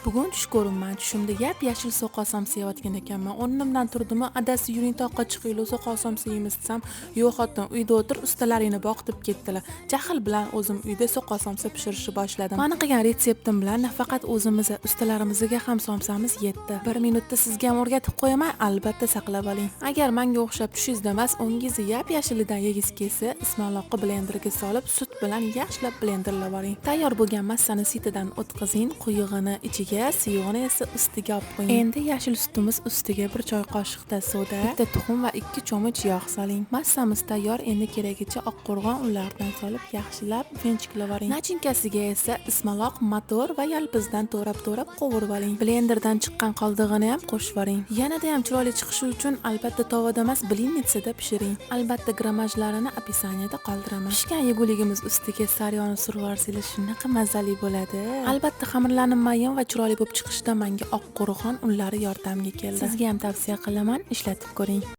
Bugun tush ko'rinman. Tushimda yap-yashil so'qol somsa yeyotgan ekanman. O'rnimdan turdim-u, adasi yuring toqqa chiqaylik, so'qol somsa yeymiz desam, yo'q xotin, uyda o'tir, ustalaringni boq deb ketdilar. Jahl bilan o'zim uyda so'qol somsa pishirishni boshladim. Mani qilgan retseptim bilan nafaqat o'zimiz, ustalarimizga ham somsamiz yetdi. Bir minutda sizga ham o'rgatib qo'yaman, albatta saqlab oling. Agar menga o'xshab tushingizda emas, o'ngingizni yap-yashilidan yegingiz kelsa, ismaloqni blenderga solib, sut bilan yaxshilab blenderlab oling. Tayyor bo'lgan massani sitadan o'tkazing, quyug'ini ichiga, suyug'ini esa ustiga olib qo'ying. Endi yashil sutimiz ustiga bir choy qoshiqda soda, bitta tuxum va 2 cho'mich yog' soling. Massamiz tayyor, endi keragicha oqqo'rg'on unlaridan solib yaxshilab venchiklab oling. Начинка siga esa ismaloq, motor va yalpizdan to'rab-to'rab qovurib oling. Blenderdan chiqqan qoldig'ini ham qo'shib yuboring. Yanada ham chiroyli chiqishi uchun albatta tovada emas, блинница da pishiring. Albatta grammajlarini описание da qoldiraman. Pishgan yeguligimiz ustiga saryoni surib yuborsanglar shunaqa mazali bo'ladi. Albatta xamirlarni mayin va chiroyli bo'lib chiqishida menga oqqo'rg'on unlari yordamga keldi. Sizga ham tavsiya qilaman, ishlatib ko'ring.